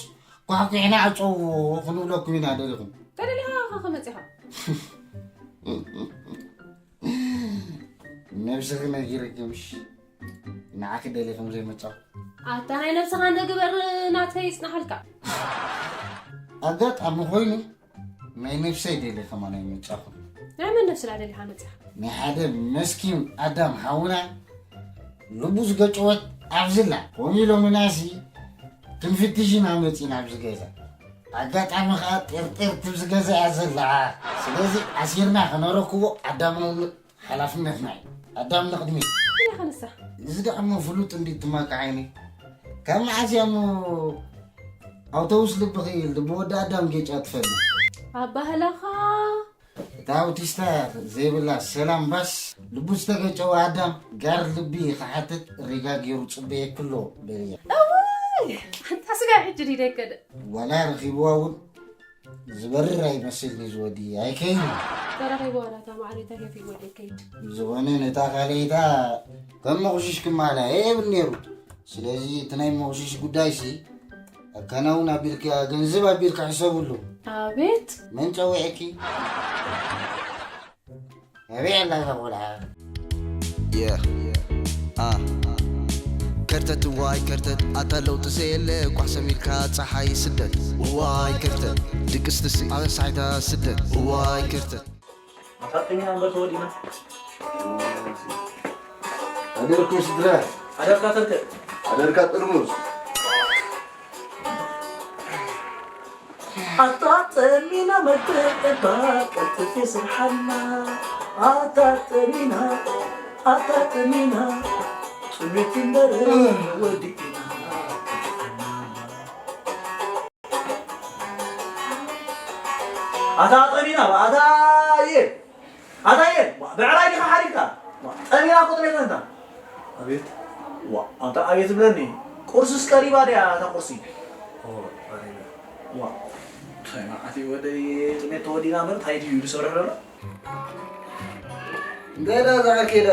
ኳሕኲሕና ዕጸው ክንብለኩም ኢና ደሊኹም። ተደሊኻ ኢኻ ከመጺኻ። ነብስኺ ነጊርኪ ምሽ ንዓኺ ደሊኹም ዘይመጻኹ። ኣታ ናይ ነብስኻ እንደ ግበር ናተይ ይጽናሓልካ። ኣጋጣሚ ኮይኑ ናይ ነብሰይ ደሊ ከማን ኣይመጻኹ። ናይ መን ነብሲ ደኣ ደሊኻ መጺኻ? ናይ ሓደ መስኪን ኣዳም ሓውና ልቡ ዝገጨወት ኣብዝላ። ከምኡ ኢሎምናሲ ክንፍትሽ ኢና መጺና ኣብዚ ገዛ። ኣጋጣሚ ኸኣ ጢርጢር ትብዚ ገዛ እያ ዘላ። ስለዚ ኣሲርና ከነረክቦ ኣዳም ሓላፍነትና እዩ። ኣዳም ንቕድሚት። እንታይ ኸንሳ? እዚ ደኣ እሞ ፍሉጥ እንዲ ትማካዓይኒ። ካብ መዓስ እያ እሞ ኣውቶቡስ ልቢ ክኢል ልቢ ወዲ ኣዳም ጌጫ ትፈልጥ? ኣባህላኻ። እታ ኣውቲስታ ዘይብላ ሰላም ባስ ልቡ ዝተገጨወ ኣዳም ጋር ልቢ ክሓትት ሪጋ ገይሩ ጽበየክሎ በልያ። እዋይ! ኣንታ ስጋ ሕጂ ዲደ ከደ። ዋላ ረኺብዋ እውን ዝበርር ኣይመስልን እዩ ዝወዲ ኣይከይን። ተረኺቡ ዋላ እታ ማዕሪታ ከፊ ወዲ ከይድ። ዝኾነ ነታ ካልኣይታ ከም መቑሽሽ ክማላ የብል ነይሩ። ስለዚ እቲ ናይ መቑሽሽ ጉዳይሲ ኣከናውን ኣቢልካ ገንዘብ ኣቢልካ ሕሰብሉ። ኣቤት! መን ጸዊዕኪ? ኣበይ ኣላ እዛ ቆልዓ? Yeah. Uh. ከርተት ዋይ ከርተት ኣታ ለውጢ ዘየለ ኳሕ ሰሚልካ ፀሓይ ስደት ዋይ ከርተት ድቅስትሲ ኣበሳይታ ስደት ዋይ ከርተት ኣፋጠኛ እምበር ተወዲና ኣደርኩም ስድራ ኣደርካ ተርክዕ ኣደርካ ጥርሙዝ ኣጣጠሚና መተቀባ ቀልጥፍ የስርሓና ኣጣጠሚና ኣጣጠሚና ጥሜት እምበር ወዲእና ኣታ ጠሚና ኣታ እየ ኣታ እየ ብዕራይ ዲኻ ሓሪድካ ጠሚና እኮ ጥሜት ነንታ ኣቤት ዋ ኣንታ ኣቤት ብለኒ ቁርስስ ቀሪባ ድያ እታ ቁርሲ ዋ እንታይ መዓት እዩ ወደይ ጥሜት ተወዲና እምበር እንታይ ድዩ ዝሰርሕ ዘሎ እንታይ ዳ ዝዓርከይ ዳ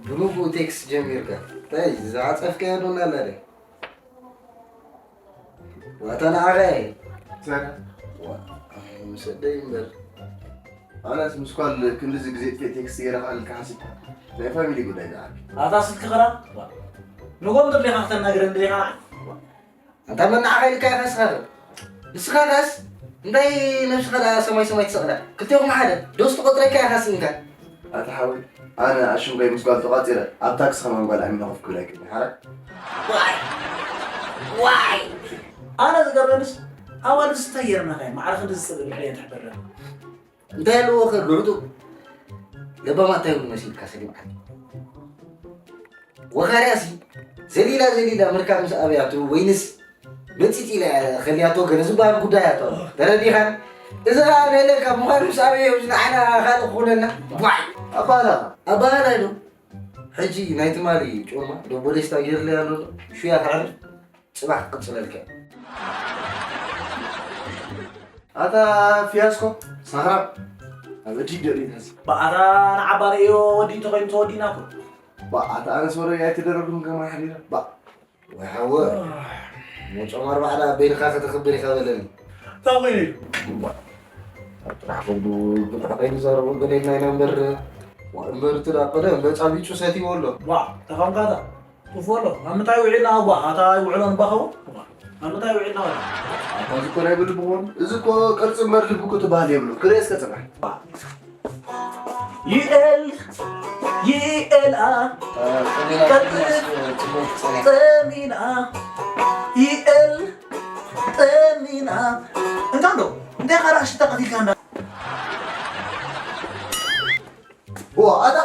ብምግቡ ቴክስት ጀሚርካ እንታይ ዝዓፀፍካዮ ዶ እናላ ድያ ዋታ ንዓኻ እየ ሰላም ምሰደይ እምበር ኣነስ ምስ ኳል ክንድዚ ግዜ ጥፌ ቴክስት ገይረ ክኣልካ ሓሲብካ ናይ ፋሚሊ ጉዳይ ዝዓቢ ኣታ ስልኪ ኸራ ንጎም ጥርሊኻ ክተናግረን ድኻ ኣንታ መን ንዓኻ ኢልካ ኢኻ ስኻኸ ንስኻ ከስ እንታይ ነብስኻ ደኣ ሰማይ ሰማይ ትሰቕላ ክልቴኹም ሓደ ዶስ ትቆጥረካ ኢኻ ስኢንካ ኣታ ሓወይ ኣነ ኣሽንጎይ ምስ ጓል ተቋጺረ ኣብ ታክሲ ከማን ጓል ኣሚነ ኮፍ ክብል ኣይክእልን ሓራይ ዋይ ዋይ ኣነ ዝገርመንስ ኣዋልድስ እንታይ ገይረናኻ ማዕረ ክንዲ ዝጽብእ ብሕልየን ትሕበረን እንታይ ኣለዎ ከ ልዕጡ ለባማ እንታይ እውን መሲልካ ሰሊምዓት ወኻርያሲ ዘሊላ ዘሊላ ምርካብ ምስ ኣብያቱ ወይንስ መፂፅ ኢላ ከልያቶ ገለ ዝበሃል ጉዳይ ኣቶ ተረዲኻን እዚ ኸዓ ገለ ካብ ምዃኑ ምስ ኣበየ እዚ ንዓና ካልእ ክኾነና ቧዕ ኣባህላ ኣባህላ ኢሉ ሕጂ ናይ ትማሊ ጮማ ዶቦሌስታ ገይርለያ ኣሎ ሹያ ክዓርፍ ፅባሕ ክቅፅለልካ ኣታ ፊያስኮ ሳኽራም ኣብ እዲ ደሪት ሕዚ በኣታ ንዓባ ርእዮ ወዲ እንተኮይኑ ተወዲና እኮ በኣታ ኣነስ ወረ ኣይተደረግኩም ከማይ ሓዲረ በእ ወይ ሓወ ሞጾም ኣርባዕዳ ኣበይንኻ ከተኽብር ኢኻ በለኒ ታኾይኑ ኢሉ ጥራሕ ከብዱ ብዙሕ ከይንዛረቡ ገሌልና ኢና እምበር እምበር እቲ ዳ ቀደም በጻቢጩ ሰትይዎ ኣሎ ዋ ተኸምካታ ጥፎ ኣሎ ኣብ ምንታይ ውዒልና ኣዋ ኣታ ውዕሎ ንባኸዎ ኣብ ምንታይ ውዒልና ወላ ኣታ እዚ እኮ ናይ ብልቢ ክኾን እዚ እኮ ቅርፂ እምበር ልቢ እኮ ትበሃል የብሉ ክርእስ ከፅናሕ ይኤል ይኤል ኣ ጠሚና ይኤል ጠሚና እንታ ዶ እንታይ ኻራ ሽታ ቀቲልካ እንዳ ዋ ኣታ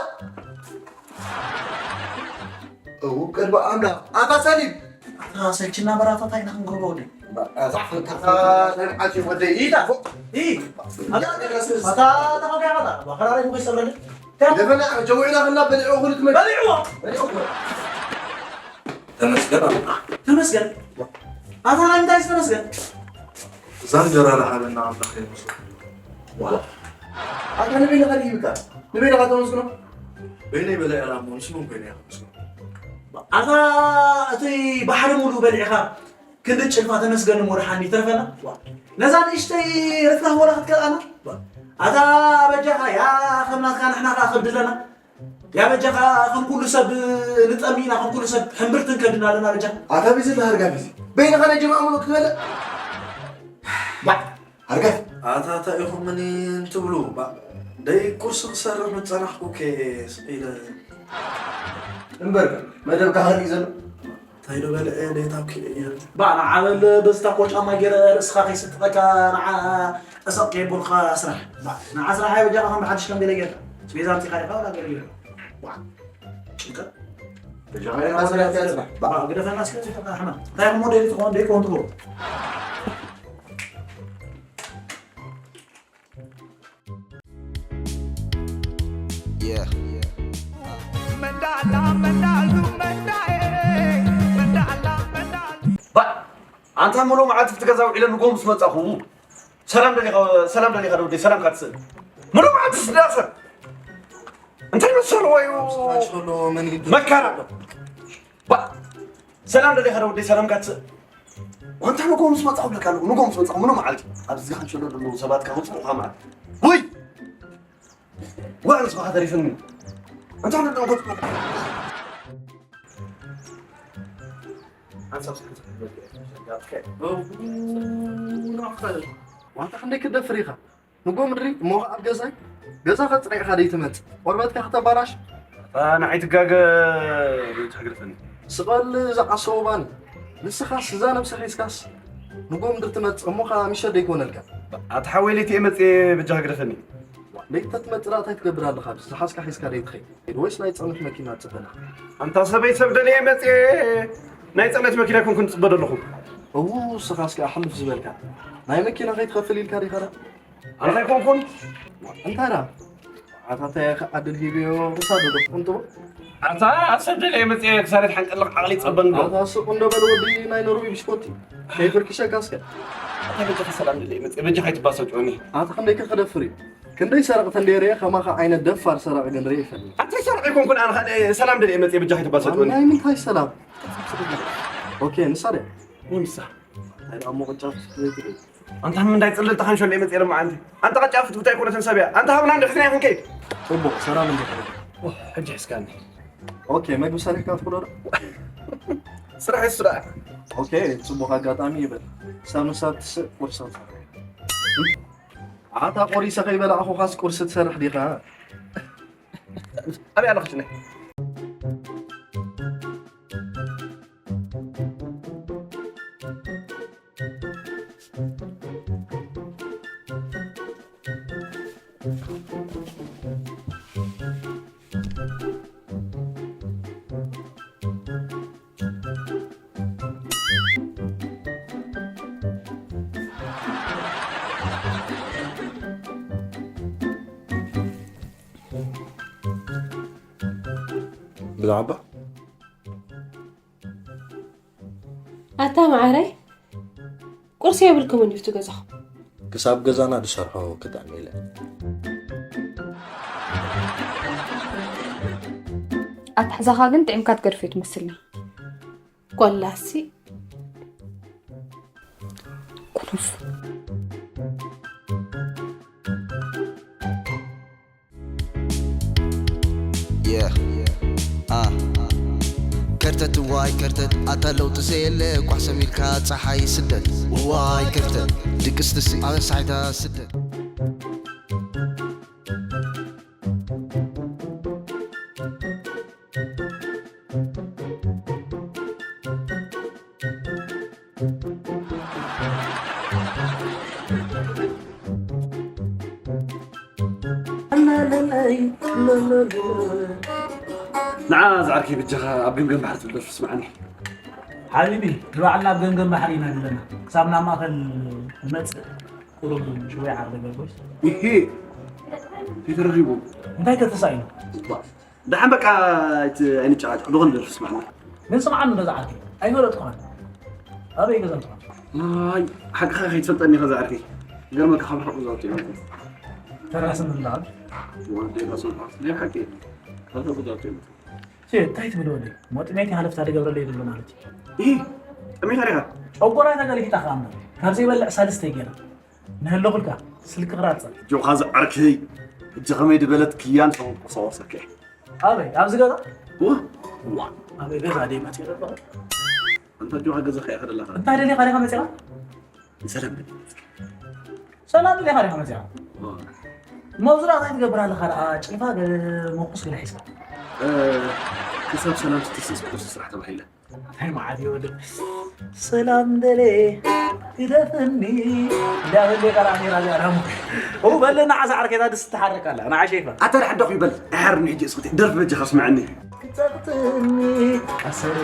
እው ቅድሚ ኣምላኽ ኣታ ሰሊም ኣታ ሰልችና በራታታ ኢና ክንገብሮ ወደይ ኣታ ተምዓት ወደይ ኢታ ኣታ ተኸፍያ ኸታ ባኸራራይ ሙገ ሰብረለ ደፈና ጀዊዕና ከላ በሊዑ ኩሉ ትመ በሊዕዎ ተመስገን ተመስገን ኣታ ናይ እንታይ ተመስገን እዛ እንጀራ ለዓለና ኣምላኽ ይመስል ኣታ ንበይነ ኸዲብካ ንበይንኻ ተመስግኖ። በይነይ በለ ዕላሞ ንስኹም ኮይነ ኢኻ ተመስግኖ። ኣታ እቲ ባሕሪ ሙሉ በሊዕኻ ክንዲ ጭልፋ ተመስገን እሞ ደሓን ይተርፈና። ዋ፣ ነዛ ንእሽተይ ርፍራፍ ወላ ክትከልኣና። ዋ፣ ኣታ በጃኻ ያ ከም ናትካ ንሕና ከኣ ከብድለና። ያ በጃኻ ከም ኩሉ ሰብ ንጠሚና ከም ኩሉ ሰብ ሕምብርትን ከብድና ኣለና በጃኻ። ኣታ ቢዚ ለሃርጋ ቢዚ። በይንኻ ናይ ጀማዓ ሙሉ ክትበልዕ። ዋ፣ ኣርጋት። ኣታ እንታይ ኢኹም ምን እንትብሉ? ባ-፣ ደይ ቁርሲ ክሰርሕ ምጸናሕኩ ከ ስቕ ኢለ። እምበር መደብካ ሃልዩ ዘሎ። እንታይ ዶ በልዐ ደይ ታብኪ እየ። ባ፣ ንዓበል በዝታ ኮ ጫማ ገይረ ርእስኻ ከይስጥቐካ ንዓ እሰቕ ከየብልካ ስራሕ። ባ፣ ንዓ ስራሕ ኣይ በጃኻ ከም ብሓድሽ ከም ገለ ጌርካ። ስቤዛ ኣምጺኻ ኢኻ ወላ ገለ ጌርካ። ዋ፣ ጭንቀት። በጃኻ ኢኻ ስራሕ እያ ስራሕ። ባ፣ ግደፈና እስከ፣ ሕማ። እንታይ እሞ ደይ ትኾን፣ ደይ ኮን ትብሎ? Yeah. ባ፣ ኣንታ ምሉእ መዓልቲ ኣብቲ ገዛ ውዒለ ንጎ ምስ መጻኹ፣ ሰላም ደሊኻ፣ ሰላም ደሊኻ ዶ ወደይ፣ ሰላም ካትስእል። ምሉእ መዓልቲ ስድራ ሰብ። እንታይ መሰልዎ እዩ? መካራ። ባ፣ ሰላም ደሊኻ ዶ ወደይ፣ ሰላም ካትስእል። ዋንታ ንጎ ምስ መጻኹ ብለካ ኣለኹ፣ ንጎ ምስ መጻኹ፣ ምሉእ መዓልቲ። ኣብዚ ካንሸሎ ዘለዉ ሰባት ካብ ውጽኡ ካብ መዓልቲ። ውይ! ዋዕ ንስኻ ተሪፍኒ። ኣንታ ንጎ ምስ መጻኹ። ሓንሳብ ስልኪ ትሕዝ በቃ። ዋንታ ክንደይ ክደፍር ኢኻ? ንጎ ምድሪ፣ እሞ ኸዓ ኣብ ገዛይ? ገዛ ከጽርዕኻ ደይ ትመጽእ? ቆርበትካ ከተባላሽ? ኣታ ንዓይ ትጋገ፣ ዘይትሕግርፍኒ። ስቐል እዛ ዓሶ ባኒ። ንስኻስ እዛ ነብስኻ ሒዝካስ ንጎ ምድሪ ትመጽእ፣ እሞ ኸዓ ምሸት ደይኮነልካ? ኣታ ሓወይ ለይቲ እየ መጽየ፣ በጃኻ ግደፈኒ። ለይቲ ተትመጽእ ደኣ እንታይ ትገብር ኣለኻ? ዝሓዝካ ሒዝካ ደይ ትኸይድ? ወይስ ናይ ጽዕነት መኪና ትጽበ ኣለኻ? ኣንታ ሰበይ ሰብ ደልየ መጽየ፣ ናይ ጽዕነት መኪና ኣይኮንኩን ዝጽበ ዘለኹ። እዉ፣ ንስኻስ ከኣ ሕልፍ ዝበልካ። ናይ መኪና ከይትኸፍል ኢልካ ዲኻ ደኣ? ኣነ ኣይኮንኩን። እንታይ ደኣ? ኣታ እንታይ ኢኻ ዕድል ሂብዮ፣ ንሳ ዶ ደፍጥንጥቦ? ኣታ ኣብ ሰብ ደልየ መጽየ፣ ክሳደት ሓንቀልቕ ዓቕሊ ጸበን ዶ? ኣታ ስቕ እንዶ በል ወዲ ናይ ኖርዌይ ብሽኮቲ። ከይፍርክሸካ እስከ። ኣታ በጃኻ ሰላም ደልየ መጽየ፣ በጃኻ ኣይትባሰጭወኒ። ኣታ ክንደይ ከ ክደፍር እዩ? ክንደይ ሰረቕቲ እንድየ ርእየ፣ ከማኻ ዓይነት ደፋር ሰራቒ ግን ርእየ ይፈልጥ። ኣንታይ ሰራቒ ኣይኮንኩን፣ ኣነ ኸኣ ሰላም ደልየ መጽየ፣ በጃኺ ትባሰጭወኒ። ናይ ምንታይ ሰላም? ኦኬ፣ ንሳ ድያ? ወይ ንሳ? እንታይ ደኣ እሞ ቅጫ ዘይትርኢ? ኣንታ ንምንታይ ጽልል ተኻንሾ እንደ መጽየ ሎማዓንቲ? ኣንታ ቅጫ ፍትፍት ኣይኮነትን ሰብ እያ። ኣንታ ሃብና እንደ ሒዝና ክንከይድ። ጽቡቕ፣ ሰላም እንደ ኦ፣ ሕጂ ሕዝካኒ። ኦኬ፣ መግቢ ሰሪሕካ ትኽእሎ ዶ? ስራሕ እሱ ደኣ። ኦኬ፣ ጽቡቕ ኣጋጣሚ ይበል። ሰብ ንሳ ትስእ፣ ቁርሲ ትሰርሕ። ኣታ ቆሪሰ ከይበላዕኹኻስ ቁርሲ ትሰርሕ ዲኻ? ኣበይ ኣለኽሽ ነይ? ብዛዕባ ኣታ መዓረይ፣ ቁርሲ የብልኩምን ድዩ እቲ ገዛኹም? ክሳብ ገዛና ዝሰርሖ ክጥዕም ኢለ። ኣትሓሕዛኻ ግን ጥዒምካ ትገድፎ እዩ ትመስልና። ቆላሲ። ቁሩፍ። Yeah. Uh. ከርተት ዋይ ከርተት ኣታ ለውጢ ዘየለ ቋሕ ሰሚልካ ፀሓይ ስደት ዋይ ከርተት ድቅስቲ ኣበሳይታ ስደት ንዓ ዝዓርከይ በጃኻ ኣብ ገምገም ባሕሪ ትብል ደርፊ ስምዓኒ። ሓቢቢ ንባዕልና ኣብ ገምገም ባሕሪ ኢና ዘለና። ክሳብ ናብ ማእኸል ንመጽእ ቁሩብ ሽወይ ዓርደ ገርጎሽ። ኢሂ ተይተረኺቡ። እንታይ ከ ተሳኢኑ? ደሓን በቃ ኣይንጨቃጨቅ ብኮን ደርፍ ስማዕና። ግን ስምዓኒ በዛ ዓርከይ ኣይፈለጥኩኻን። ኣበይ ገዛ እንትኾን? ኣይ ሓቅኻ ከይትፈልጠኒ ኢኻ እዛ ዓርከይ። ገርመካ ካብ ርሑቕ ዝወጽእ እዩ። ተራስን እንዳል ወደይ ራሱ ናይ ሓቂ። ካልተ ጉዳት የለን። ሲ እንታይ ትብል ወደይ? ሞጥሜት ሃለፍታ ድገብረለይ ይብሉ ማለት እዩ። ይህ ጠሚኻ ዲኻ? ጨጎራ ተገሊፊጣ ከዓ እምበር ካብ ዘይበልዕ ሳልስተይ ገይራ ንህለኹልካ ስልኪ ክራፀ። ጆኻ ዝዓርከይ ሕጂ ከመይ ድበለት ክያን ተንቀሳቀሰከ። ኣበይ ኣብዚ ገዛ? ዋ ዋ ኣበይ ገዛ ደይ መፅእ ዘለኹ? ኣንታ ጆኻ ገዛ ከያ ከደላኻ እንታይ ደሊኻ ዲኻ መፂኻ? ሰላም ሰላም ደሊኻ ዲኻ መፂኻ? መብዙራ እንታይ ትገብር ኣለኻ ደኣ ጭልፋ ገለ መኩስ ገለ ሒዝካ ክሳብ ሰላም ስትስስ ቁርሲ ስራሕ ተባሂለ እንታይ መዓት ይወደ ሰላም ደለ ግደፍኒ እንዳበለ ቀራ ኔራ ዚኣራሙ ው በለና ዓሳ ዓርኬታ ድስ ትሓርቅ ኣላ ንዓ ሸይፋ ኣታ ደሓን ዳኹ ይበል ኣይሓርኒ ሕጂ እስኩቲ ደርፊ በጃኻ ስምዐኒ ክትጸቕጥኒ ኣሰር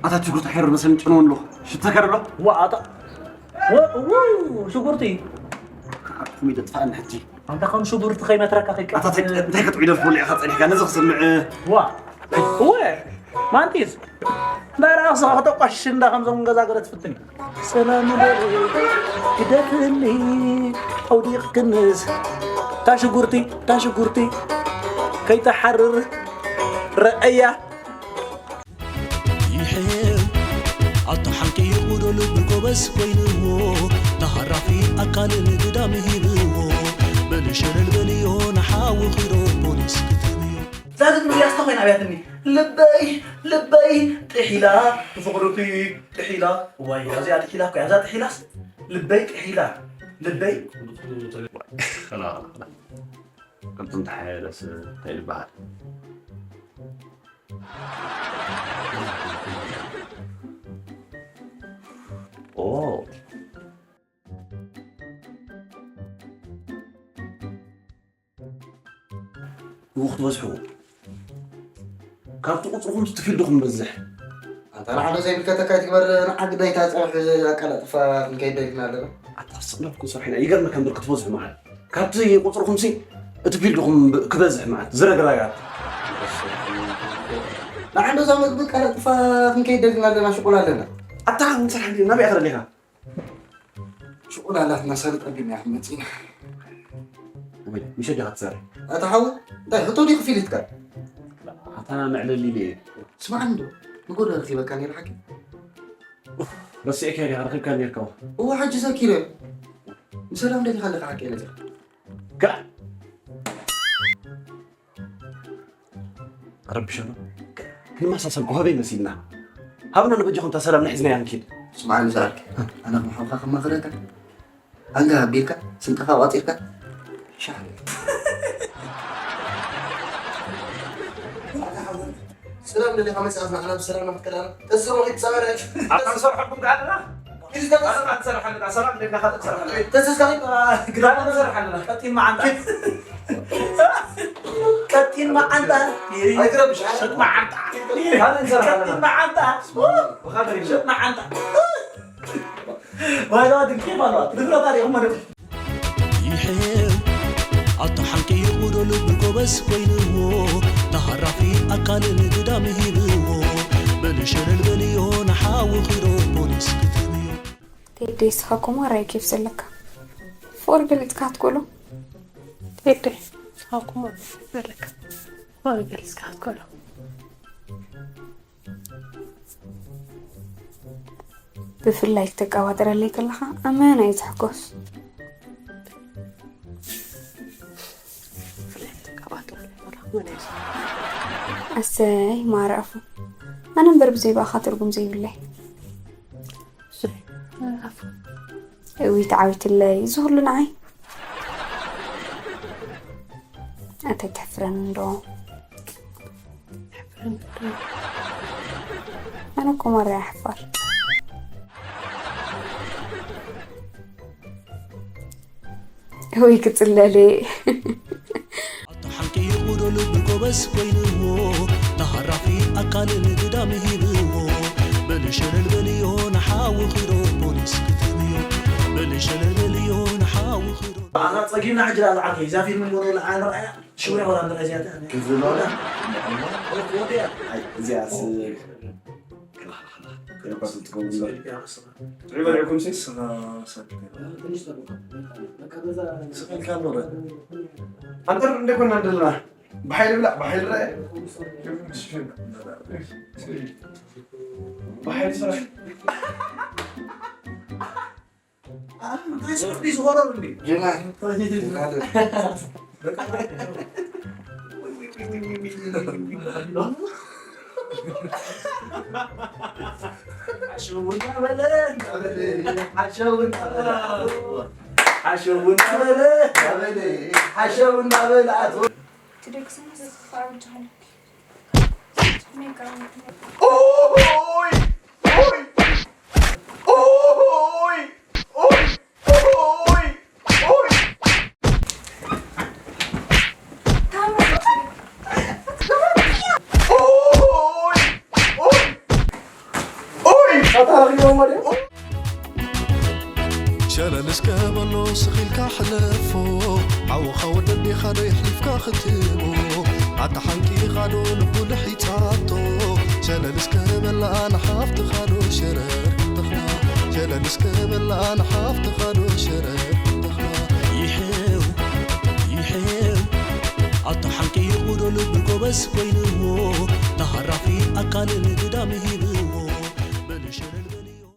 ኣታ ትሽጉርቲ ሓይር መሰለኒ ጨነወ ኣለኹ ሽተካ ደሎ ዋኣጣ ሽጉርቲ ከዓርኩም ይደጥፋእኒ ሕጂ ኣንታ ከም ሽጉርቲ ከይመትረካ ከይቀ ኣታ እንታይ ክትዒደር ፈሊዕኻ ጸኒሕካ ነዚ ክስምዕ ዋ እወ ማንቲስ እንዳራእስኻ ከተቋሽሽ እንዳ ከምዞም ገዛ ገለ ትፍትን እዩ ሰላም በል ግደፍኒ ኣውዲቕ ክንስ እታ ሽጉርቲ እታ ሽጉርቲ ከይትሓርር ረአያ ይሕው ኣቶ ሓቂ ይቑዶ ልቢ ጎበዝ ኮይንዎ ተሃራፊ ኣካልን ግዳም ሂብዎ በል ሸለል በልዮ ንሓዊ ኺዶ ፖሊስ ክትብዮ ዛግት ምክያስ ተኾይና ኣብያትኒ ልበይ ልበይ ጥሒላ ብፍቕርኺ ጥሒላ ዋይ እዚኣ ጥሒላ እኮ እዛ ጥሒላስ ልበይ ጥሒላ ልበይ ከምቶም ተሓያለስ እንታይ ይበሃል ኦ ንውኽትበዝሑ ካብቲ ቁፅርኹም ትፊልድኹም በዝሕ ኣንታ ንዓዶ ዘይምልከተካ ይትግበር ንዓ ግዳይታ ፀብሒ ኣቀላጥፋ ክንከይድ ደሊና ኣለና ኣታ ስቕለልኩም ስርሕና ይገርመካ እምበር ክትበዝሑ መዓት ካብቲ ቁፅርኹምሲ እቲ ፊልድኹም ክበዝሕ መዓት ዝረግራጋት ንዓዶ እዛ መግቢ ቀላጥፋ ክንከይድ ደሊና ኣለና ሽቁል ኣለና ኣታ ንሰርሕ ናበይ ኣኽረሊኻ ሽቁል ኣላትና ሰብ ጠቢብና ክንመፅእ ኢና ወይ ምሸት ዲኻ ትሰርሕ ኣታ ሓወ እንታይ ህቶ ዲኺ ፊሊትካ ኣታ መዕለሊ ኢለ እየ ስማዕኒ ዶ ንጎዶ ረኺበካ ነይረ ሓቂ ረሲዕካዮ ዲኻ ረኺብካ ነይርካ እዋ ሕጂ ዘኪረ ንሰላም ደሊኻ ኣለካ ሓቂ ነዚኻ ከ ረብሸና ክንመሳሰል ኮሃበይ መሲልና ሃብና ንበጃኹም እታ ሰላምና ሒዝናያ ንኪድ ስምዓኒ ዝኣልክ ኣነ ከም ሓውካ ከማኽረካ ኣንጋ ኣቢልካ ስንቅኻ ቋፂርካ ሻሕ ሰላም ደሊኻ መፅኣት ንዓና ብሰላም ንክትከዳና ተስሞ ይትፃበረ ኣብታ ንሰርሐኩም ከኣለና እዚ ተመስ ኣንሰርሓልና ሰላም ደና ካልእ ትሰርሓልና ተስስካ ግዳና ንሰርሓልና ቀጢን መዓንጣ ቀጢን መዓንጣ ኣይትረብሽ ሸጥ መዓንጣ ካልእ ንሰርሓልና ቀጢን መዓንጣ ብኻበሪ ሸጥ መዓንጣ ዋይዛ ድንቂ ማለት ንብረት ኣሪኹም ማለት ይሕው ኣቶ ሓቂ ይቑዶ ልቢ ጎበዝ ኮይንዎ ተሃራፊ ኣካልን ግዳም ሂብዎ በል ሸለል በልዮ ንሓዊ ኺዶ ፖሊስ ክትብዮ ቴዲ እስኻ ኮማራ ኬፍ ዘለካ ፍቕሪ ገሊፅካ ክትክእሎ ቴዲ እስኻ ኮማራ ዘለካ ፍቕሪ ገሊፅካ ክትክእሎ ብፍላይ ክተቀባጥረለይ ከለኻ ኣመና እዩ ዝሕጎስ ኣሰይ ማረፉ ኣነ እምበር ብዘይ ብኣኻ ትርጉም ዘይብለይ እዊት ዓዊትለይ እዚ ኩሉ ንዓይ ኣንታይ ተሕፍረኒ እንዶ ኣነ እኮ ማራ ይሕፋር ወይ ክፅለል ኣታ ሓቂ ይቑዶ ልቢ ጎበዝ ኮይንዎ ተሃራፊ ኣካልን ግዳም ሂብዎ በል ሸለል በልዮ ንሓዊ ኺዶ ፖሊስ ክትብዮ በል ሸለል በልዮ ንሓዊ ኺዶ ኣታ ጸጊምና ሕጂ ዳኣ ዝዓርከይ እዛ ፊልም ንበሎ ንዓይ ንርኣያ ሽውያ ወላ ንርኣያ እዚኣ እታ ክትዝለላ ወዲያ ወዲያ እዚኣስ ሪበሪኩም ሲ ስቕ ኢልካ ኣሎ። ኣንተር እንደ ኮና እንደለና ብሓይሊ ብላዕ ብሓይሊ ርአ ብሓይሊ ስራሕ። ሓሸው እናበለ ሓሸው እናበለ ሓሸው እናበለ ሓሸው እናበለ ኣቶ ትደግስና ስልክኻ ኣውጅሃለኪ። ሜጋ ኦይ! ኦይ! ኦይ! ኦይ! ኦይ! ኦይ! ሸለል እስከ በሎ ስኺልካ ሕለፎ ሓውኻ ወደዴኻ ዶ የሕሊፍካ ክትቦ ኣታ ሓንቂኻ ዶ ልቡ ልሒጻቶ ሸለል እስከ በላ ንሓፍትኻ ዶ ሸረር ክትኽላ ሸለል እስከ በላ ንሓፍትኻ ዶ ሸረር ክትኽላ ይሕው ይሕው ኣታ ሓንቂቑ ዶ ልቡ ጎበዝ ኮይንዎ ተሃራፊ ኣካልን ግዳም ሂብዎ በልሸረ